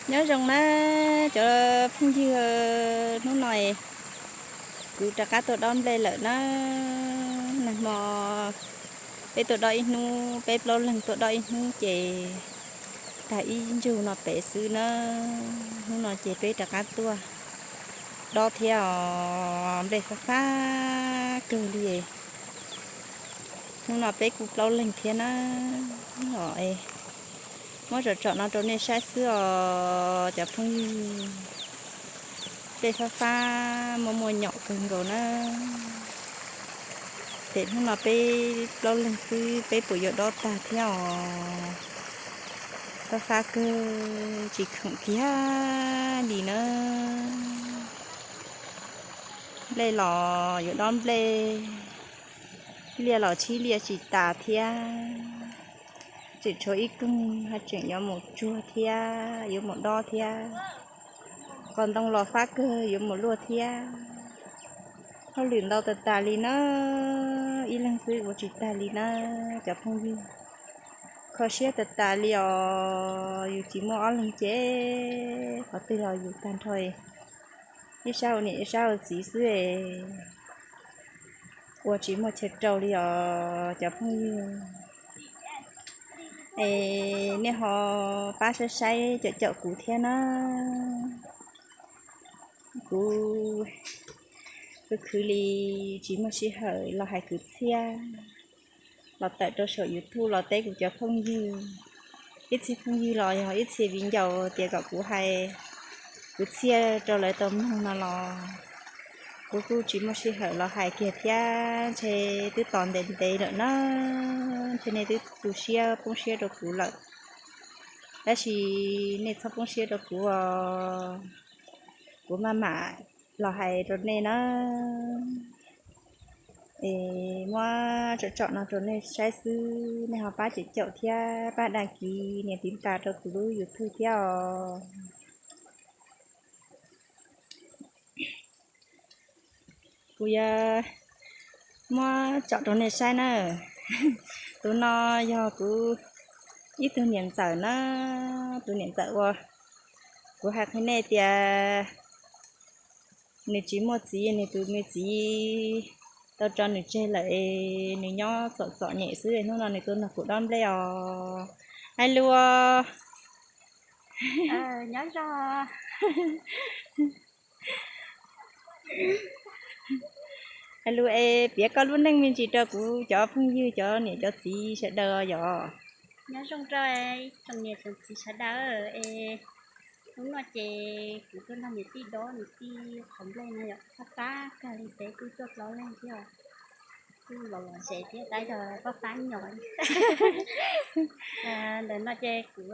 Nyob zoo na cov phooj ywg, hnub no kuv rov qab tuaj dob nplej lawm na. Nag hmo peb tuaj dob ib hnub, peb plaub leeg tuaj dob ib hnub ces tag ib ntsug no pem xwb na. Hnub no ces peb rov qab tuaj dob thiab os, nplej fab fab kawg li. Hnub no peb kuj plaub leeg thiab na. Muab tsom tsom no rau nej saib xwb os cov phooj ywg. Nplej fab fab muaj muaj nyom kawg nkaus na. Ces hnub no peb plaub leeg xwb peb puas yuav dob tag thiab os. Fab fab kawg tsis khoom kiag li na. Nplej los yuav dob nplej, liaj los tshib liaj tsis tas thiab. Tseem tshuav ib koog haj tseem yuav mus tsuag thiab yuav mus dob thiab. Qos ntoo los fab kawg yuav mus luaj thiab. Hauj lwm ntau tas tas li na, ib leeg xwb ua tsis tag li na cov phooj ywg. Kho siab tas tas li os, yus tsis muaj ob leeg ces qhov twg los yus tag nrho, ib sab ua niam ib sab ua txiv xwb es ua tsis muaj chaw rau li os cov phooj ywg. Es nej ho pab saib saib caum caum kuv thiab na. Kuv khwv khwv li tsis muaj sij hawm los hais kwv txhiaj los tawm rau saum YouTube los teb kuv cov phooj ywg. Ib txhia phooj ywg los yog ib txhia viv ncaus tias kom kuv hais kwv txhiaj rau lawv tau mloog no los kuv kuj tsis muaj sij hawm los hais kiag thiab, ntshe twb tos ntev ntev lawm na, ntshe nej twb tu siab poob siab rau kuv lawm. Tab sis nej txhob poob siab rau kuv os, kuv maj mam los hais rau nej na. Es muab tsom tsom no rau nej saib xwb, nej ho pab caum caum thiab pab dag kis nias tiv tas rau kuv lub YouTube thiab os. Kuv yuav muab tsom rau nej saib na. Tus no yog kuv ib tug niam ntxawm na, tus niam ntxawm uas kuv hais qhia nej tias nws tsis muaj txiv, nws tus me txiv tau tso nws tseg lawm, nws nyob txom txom nyem xwb, hnub no nws tuaj nrog kuv dob nplej os. Hais lus, nyob zoo. Hais lus es piav koj lub neej me ntsis rau kuv cov phooj ywg cov niam cov txiv sawv daws yom. Nyob zoo rau tsoom niam tsoom txiv sawv daws es, hnub no ces kuv tuaj nrog niam tij dob niam tij qhov nplej no yom, fab fab kawg li, peb kuj tuaj plaub leeg thiab, kuj los los zem thiab, tab yog fab fab nyom li. Ntawm no ces kuv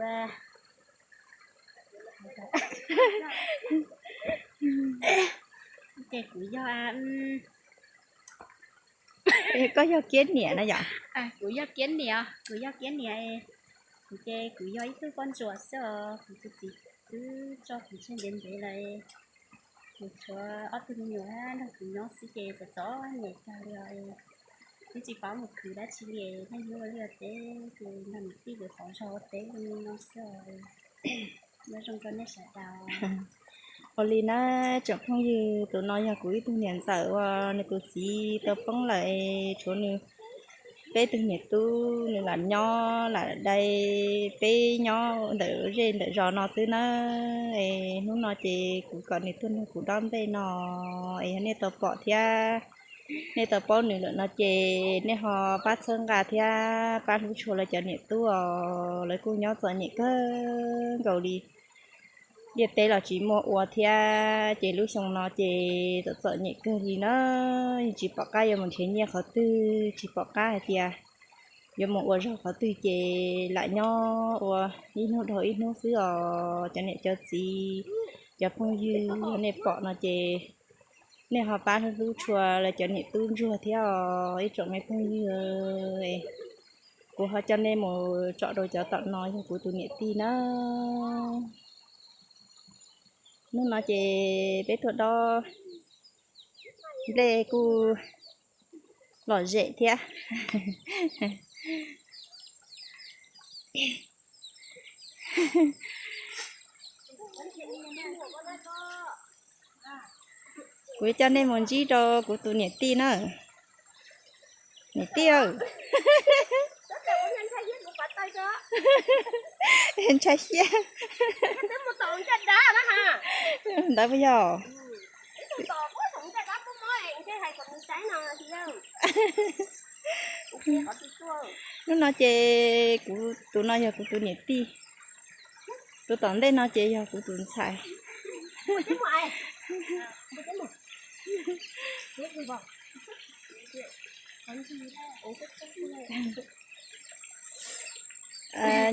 ces kuv yog, koj yog Kiab niam na yom? Kuv yog Kiab niam, kuv yog Kiab niam. Kuv ces kuv yog ib tug poj ntsuam xwb os, kuv tus txiv twb tso kuv tseg ntev ntev lawm. Kuv tshuav ob tug me nyuam nrog kuv nyob xwb ces txom txom nyem kawg li os. Twb tsis paub mus khwv dab tsi li, niaj hnub ua liaj ua teb ces nrog niam tij lwm qhov zog ua teb li no xwb os. Nyob zoo rau nej sawv daws. Ua li na tsoom phooj ywg, tus no yog kuv ib tug niam ntxawm uas nws tus txiv tau poob lawm, tshuav nws peb tug niam tub, nws lam nyob lam dai peb nyob ntawm zej ntawm zos no xwb na. Es hnub no ces kuv kom nws tuaj nrog kuv dob nplej no, es yog nej tau pom thiab nej tau paub nws lawm no ces nej ho pab txhawb nqa thiab pab hlub tshua lawv cov niam tub os, lawv kuj nyob txom nyem kawg nkaus li. Liaj teb los tsis muaj ua thiab ces lub xyoo no ces txom txom nyem kawg li na, yeej tsis pom qab yuav mus nrhiav nyiaj qhov twg, tsis pom qab hais tias yuav mus ua zog qhov twg ces lam nyob ua ib hnub dhau ib hnub xwb os cov niam cov txiv, cov phooj ywg. Yog nej pom no ces nej ho pab hlub hlub tshua lawv cov niam tub ntsuag thiab os ib tsoom me phooj ywg. Kuv ho coj nej mus tsom rau cov tom no yog kuv tus niam tij na. Hnub no ces peb tuaj dob nplej kuj lom zem thiab. Kuv coj nej mus ntsib rau kuv tus niam tij na. Niam tij, ntshai siab. Ntawd puas yog? Hnub no ces kuv tus no yog kuv tus niam tij, tus tom ntej no ces yog kuv tus ntxhais.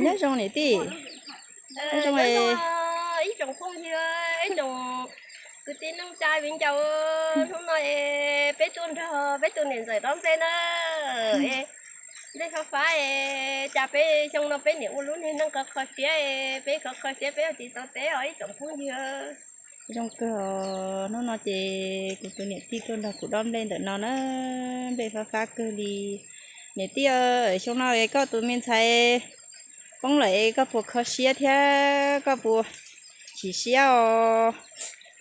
Nyob zoo niam tij. Nyob zoo ib tsoom phooj ywg, ib tsoom kwv tij neej tsa viv ncaus, hnub no es peb tuaj nrog peb tus niam ntxawm dob nplej na. Nplej fab fab es cas peb xyoo no peb niam ua lub niag neej kho kho siab, peb kho kho siab peb ua tsis tau teb os ib tsoom phooj ywg. Zoo kawg, hnub no ces kuv tus niam tij tuaj nrog kuv dob nplej ntawm no na, nplej fab fab kawg li. Niam tij, xyoo no es koj tus me ntxhais poob lawm es koj puas kho siab thiab koj puas chim siab os?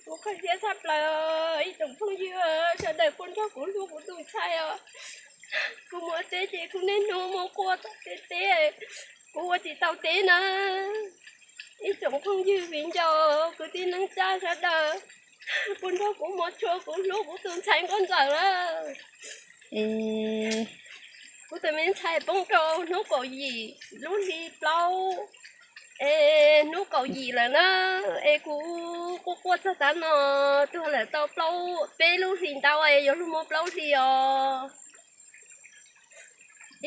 Kuv kho siab tshaj plaws, ib tsoom phooj ywg sawv daws puas nrog kuv hlub kuv tus ntxhais os. Kuv mus teb ces kuv niaj hnub mus quaj teb teb, kuv ua tsis tau teb na. Ib tsoom phooj ywg viv ncaus kwv tij neej tsa sawv daws, puas nrog kuv mus tshua kuv hlub kuv tus ntxhais nkauj ntxawm lawm. Kuv tus me ntxhais poob rau hnub kaum yim lub hli plaub, es hnub kaum yim lawm na, es kuv quaj quaj txog tav no, tuag lawm tau plaub peb lub hlis ntau es yuav luag muaj plaub hlis os.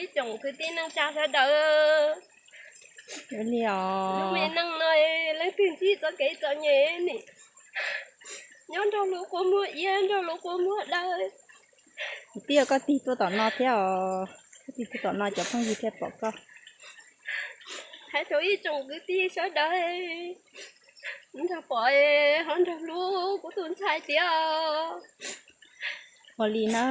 Ib tsoom kwv tij neej tsa sawv daws, lub me neej no leej twg ntsib txoj kev txom nyem ne, nyob nrog luag quaj muag iab nrog luag quaj muag dawb. Tij, koj tig tuaj tom no thiab os, koj tig tuaj tom no cov phooj ywg thiaj pom koj. Hais rau ib tsoom kwv tij sawv daws, nrog pom ho nrog hlub kuv tus ntxhais tiag. Ua li na,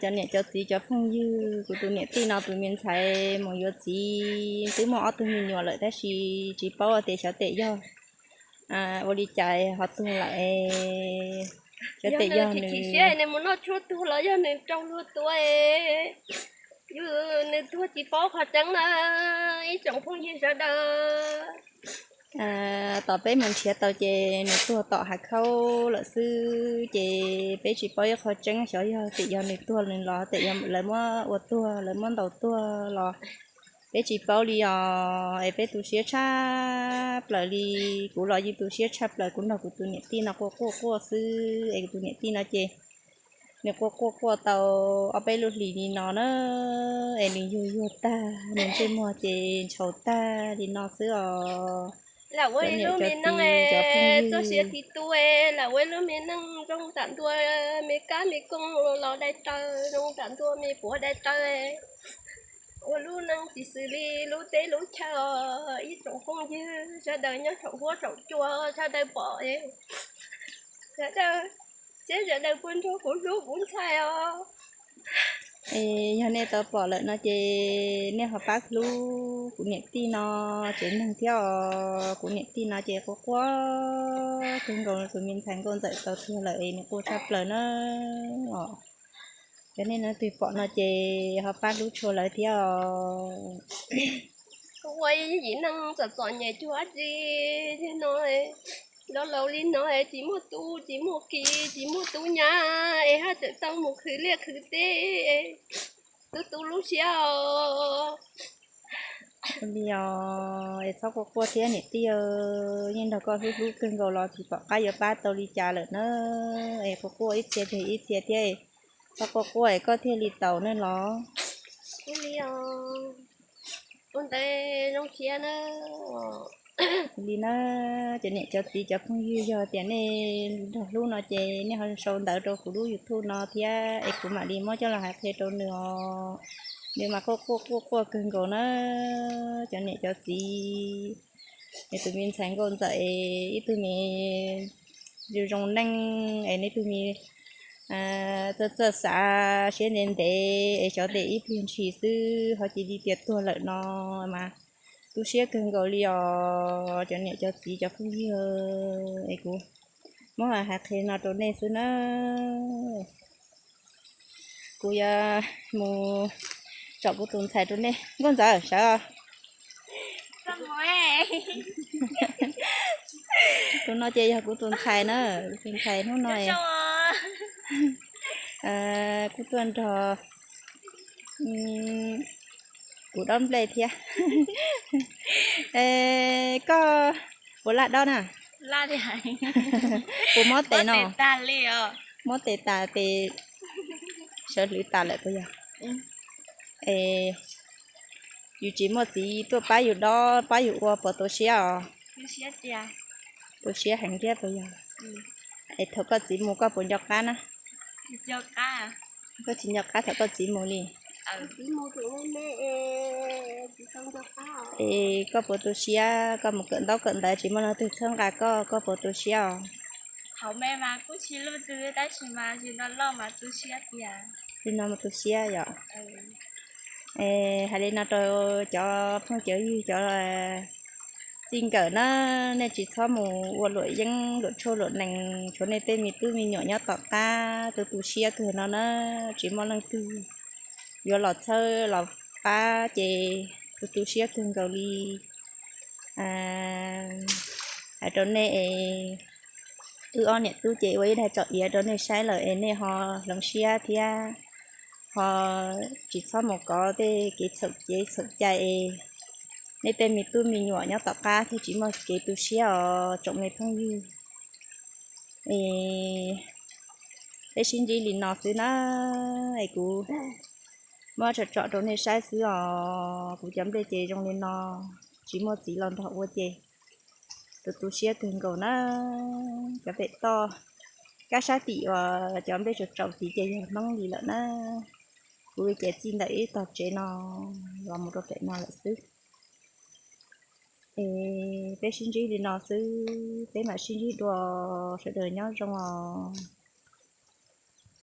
cov niam cov txiv cov phooj ywg, kuv tus niam tij no tus me ntxhais mus yuav txiv twb muaj ob tug me nyuam lawm tab sis tsis paub tias xyov tes yog ua li cas ho tuag lawm. Xyov tes yog nws chim siab nws mus noj tshuaj tuag los yog nws raug luag tua, yog nws tuag tsis paub qhov tseeb na, ib tsoom phooj ywg sawv daws. Tom peb mus nrhiav tau ces nws tuag tom hav khaub lawm xwb ces peb tsis paub ib qho tseeb xyov yog tes yog nws tuag los tes yog lawv muab ua tuag lawv muab ntaus tuag los peb tsis paub li os. Es peb tu siab tshaj plaws li, kuv los yeej tu siab tshaj plaws, kuv nrog kuv tus niam tij no quaj quaj quaj xwb es kuv tus niam tij no ces nws quaj quaj quaj tau ob peb lub hlis li no na, es nws yuag yuag tag, nws ntsej muag ces ntshaus tag li no xwb os. Lam ua ib lub me neej txoj sia tiv tu, lam ua ib lub me neej zoo tam ntua me kab me kooj los dai taw, zoo tam ntua me puav dai taw, ua lub neej tsis xws li lub teb lub chaw os ib tsoom phooj ywg sawv daws nyob saum huab saum cua sawv daws pom, sawv daws, seb sawv daws puas nrog kuv hlub kuv ntxhais os. Es yog nej tau pom lawm no ces nej ho pab hlub kuv niam tij no tsev neeg thiab os. Kuv niam tij no ces quaj quaj kawg nkaus, tus me ntxhais nkauj ntxawm tau tuag lawm es nws quaj tshaj plaws na os. Cov nej leej twg pom no ces ho pab hlub tshua lawv thiab os. Kuv ua ib yim neeg txom txom nyem cuag dab tsi, yog no, laus laus li no tsis muaj tub tsis muaj ki tsis muaj tub nyab es haj tseem tau mus khwv liaj khwv teb, tu tu lub siab os. Li os, es txhob quaj quaj thiab niam tij, yeej nrog koj hlub hlub kawg nkaus los tsis pom qab yuav pab tau li cas lawm na. Es quaj quaj ib txhia tseg ib txhia thiab, txhob quaj quaj es koj thiaj li tau ne los. Ua li os, ua ntawd zoo siab na. Li na, cov niam cov txiv cov phooj ywg, yog tias nej nrog hlub no ces nej ho sau ntawv rau kuv lub YouTube no thiab es kuv mam li muab coj los hais qhia rau nws os. Nws mas quaj quaj quaj quaj kawg nkaus na, cov niam cov txiv. Es tus me ntxhais nkauj ntxawm es ib tug me zoo zoo neej es nws tus me txawj txawj xav siab ntev ntev es xyov tes ib pliag ntshis xwb ho cia li tias tuag lawm no mas Tu siab kawg nkaus li os cov niam cov txiv cov phooj ywg, es kuv muab hais qhia no rau nej xwb na. Kuv yuav mus tsom kuv tus ntxhais rau nej. Nkauj Ntxawm sawv. Tus no ces yog kuv tus ntxhais na, tus ntxhais hnub no kuj tuaj nrog kuv dob nplej thiab. Koj puas laj dob na? Puas mob tes no? Mob tes tas pes sawv hlwv tas lawm puas yog? Es yus tsis muaj txiv tuaj pab yus dob pab yus ua puas tu siab os? Tu siab heev thiab puas yog? Es thaum koj txiv mus koj puas nco qab na? Koj tsis nco qab thaum koj txiv mus li. Es koj puas tu siab, koj mus kawm ntaub kawm ntawv tsis muaj leej twg txhawb nqa koj, koj puas tu siab os? Li no mus tu siab yom. Hais li no rau cov phooj cov ywg cov txij nkawm na, nej tsis txhob mus ua luam yeeb luam tshuaj luam nees, tshuav nej tej me tub me nyuam nyob tom qab, tu tu siab kawg no na, tsis muaj leej twg yuav los txhawb los pab ces tu tu siab kawg nkaus li. Hais rau nej es wb ob niam tub ces ua ib daig tsom iav rau nej saib lawm es nej ho hloov siab thiab ho tsis txhob mus kov tej kev txhaum kev txhaum cai es nej tej me tub me nyuam nyob tom qab thiaj tsis muaj kev tu siab os tsoom me phooj ywg. Es peb sib ntsib li no xwb na, es kuv muab tsom tsom rau nej saib xwb os. Kuv cov nplej ces zoo li no, tsis muaj txiv los nrog ua ces tu tu siab kawg nkaus na. Cov pem toj kab sab tim uas cov nplej tsaus tsaus tid ces yog Hmoob li lawm na. Kuv ces txij ntawm ib tog tsev no los mus rau pem no lawm xwb. Es peb sib ntsib li no xwb, peb mam sib ntsib dua, sawv daws nyob zoo os.